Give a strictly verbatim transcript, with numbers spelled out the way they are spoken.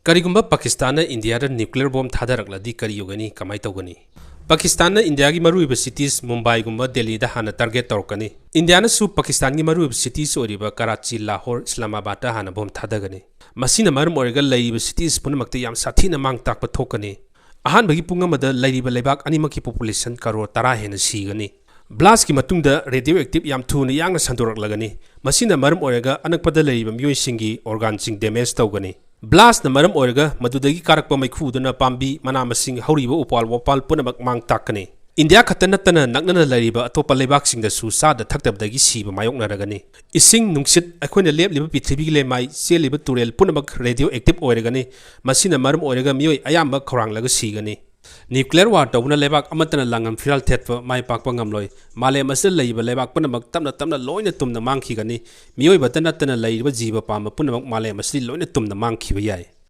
ꯀꯔꯤꯒꯨꯝꯕ ꯄꯥꯀꯤꯁꯇꯥꯟꯅ ꯏꯟꯗꯤꯌꯥꯗ nuclear bomb ꯊꯥꯗꯔꯛꯂꯗꯤ ꯀꯔꯤ ꯑꯣꯏꯒꯅꯤ, ꯀꯃꯥꯏꯅ ꯇꯧꯒꯅꯤ? ꯄꯥꯀꯤꯁꯇꯥꯟꯅ ꯏꯟꯗꯤꯌꯥꯒꯤ ꯃꯔꯨꯑꯣꯏꯕ cities ꯃꯨꯝꯕꯥꯏꯒꯨꯝꯕ ꯗꯦꯜꯂꯤꯗ ꯍꯥꯟꯅ target ꯇꯧꯔꯛꯀꯅꯤ꯫ ꯏꯟꯗꯤꯌꯥꯅꯁꯨ ꯄꯥꯀꯤꯁꯇꯥꯟꯒꯤ ꯃꯔꯨꯑꯣꯏꯕ cities ꯑꯣꯏꯔꯤꯕ ꯀꯔꯥꯆꯤ, ꯂꯥꯍꯣꯔ, ꯏꯁꯂꯥꯃꯥꯕꯥꯗꯇ ꯍꯥꯟꯅ bomb ꯊꯥꯗꯒꯅꯤ꯫ ꯃꯁꯤꯅ ꯃꯔꯝ ꯑꯣꯏꯔꯒ ꯂꯩꯔꯤꯕ cities ꯄꯨꯝꯅꯃꯛꯇ ꯌꯥꯝ ꯁꯥꯊꯤꯅ ꯃꯥꯡ ꯇꯥꯛꯄ ꯊꯣꯛꯀꯅꯤ꯫ ꯑꯍꯥꯟꯕꯒꯤ ꯄꯨꯡ ꯑꯃꯗ ꯂꯩꯔꯤꯕ ꯂꯩꯕꯥꯛ ꯑꯅꯤꯃꯛꯀꯤ population ꯀꯔꯣꯔ ꯇꯔꯥ ꯍꯦꯟꯅ ꯁꯤꯒꯅꯤ꯫ Blastꯀꯤ ꯃꯇꯨꯡꯗ radioactive ꯌꯥꯝ ꯊꯨꯅ ꯌꯥꯡꯅ ꯁꯟꯗꯣꯔꯛꯂꯒꯅꯤ꯫ ꯃꯁꯤꯅ ꯃꯔꯝ ꯑꯣꯏꯔꯒ ꯑꯅꯛꯄꯗ ꯂꯩꯔꯤꯕ ꯃꯤꯑꯣꯏꯁꯤꯡꯒꯤ organꯁꯤꯡ damage ꯇꯧꯒꯅꯤ꯫ Blastꯅ ꯃꯔꯝ ꯑꯣꯏꯔꯒ ꯃꯗꯨꯗꯒꯤ ꯀꯥꯔꯛꯄ ꯃꯩꯈꯨꯗꯨꯅ ꯄꯥꯝꯕꯤ, ꯃꯅꯥ ꯃꯁꯤꯡ, ꯍꯧꯔꯤꯕ ꯎꯄꯥꯜ ꯋꯥꯄꯥꯜ ꯄꯨꯝꯅꯃꯛ ꯃꯥꯡ ꯇꯥꯛꯀꯅꯤ꯫ ꯏꯟꯗꯤꯌꯥ ꯈꯛꯇ ꯅꯠꯇꯅ ꯅꯛꯅꯅ ꯂꯩꯔꯤꯕ ꯑꯇꯣꯞꯄ ꯂꯩꯕꯥꯛꯁꯤꯡꯗꯁꯨ ꯆꯥꯗ ꯊꯛꯇꯕꯗꯒꯤ ꯁꯤꯕ ꯃꯥꯌꯣꯛꯅꯔꯒꯅꯤ꯫ ꯏꯁꯤꯡ, ꯅꯨꯡꯁꯤꯠ, ꯑꯩꯈꯣꯏꯅ ꯂꯦꯞꯂꯤꯕ ꯄ꯭ꯔꯤꯊꯤꯕꯤꯒꯤ ꯂꯩꯃꯥꯏ, ꯆꯦꯜꯂꯤꯕ ꯇꯨꯔꯦꯜ ꯄꯨꯝꯅꯃꯛ radioactive ꯑꯣꯏꯔꯒꯅꯤ꯫ ꯃꯁꯤꯅ ꯃꯔꯝ ꯑꯣꯏꯔꯒ ꯃꯤꯑꯣꯏ ꯑꯌꯥꯝꯕ ꯈꯧꯔꯥꯡꯂꯒ ꯁꯤꯒꯅꯤ꯫ Nuclear war ꯇꯧꯕꯅ ꯂꯩꯕꯥꯛ ꯑꯃꯠꯇꯅ ꯂꯥꯡꯉꯝ ꯐꯤꯔꯥꯜ ꯊꯦꯠꯄ ꯃꯥꯏ ꯄꯥꯛꯄ ꯉꯝꯂꯣꯏ꯫ ꯃꯥꯂꯦꯝ ꯑꯁꯤꯗ ꯂꯩꯔꯤꯕ ꯂꯩꯕꯥꯛ ꯄꯨꯝꯅꯃꯛ ꯇꯞꯅ ꯇꯞꯅ ꯂꯣꯏꯅ ꯇꯨꯝꯅ ꯃꯥꯡꯈꯤꯒꯅꯤ꯫ ꯃꯤꯑꯣꯏꯕꯇ ꯅꯠꯇꯅ ꯂꯩꯔꯤꯕ ꯖꯤꯕ ꯄꯥꯟꯕ ꯄꯨꯝꯅꯃꯛ ꯃꯥꯂꯦꯝ ꯑꯁꯤꯗꯤ ꯂꯣꯏꯅ ꯇꯨꯝꯅ ꯃꯥꯡꯈꯤꯕ ꯌꯥꯏ꯫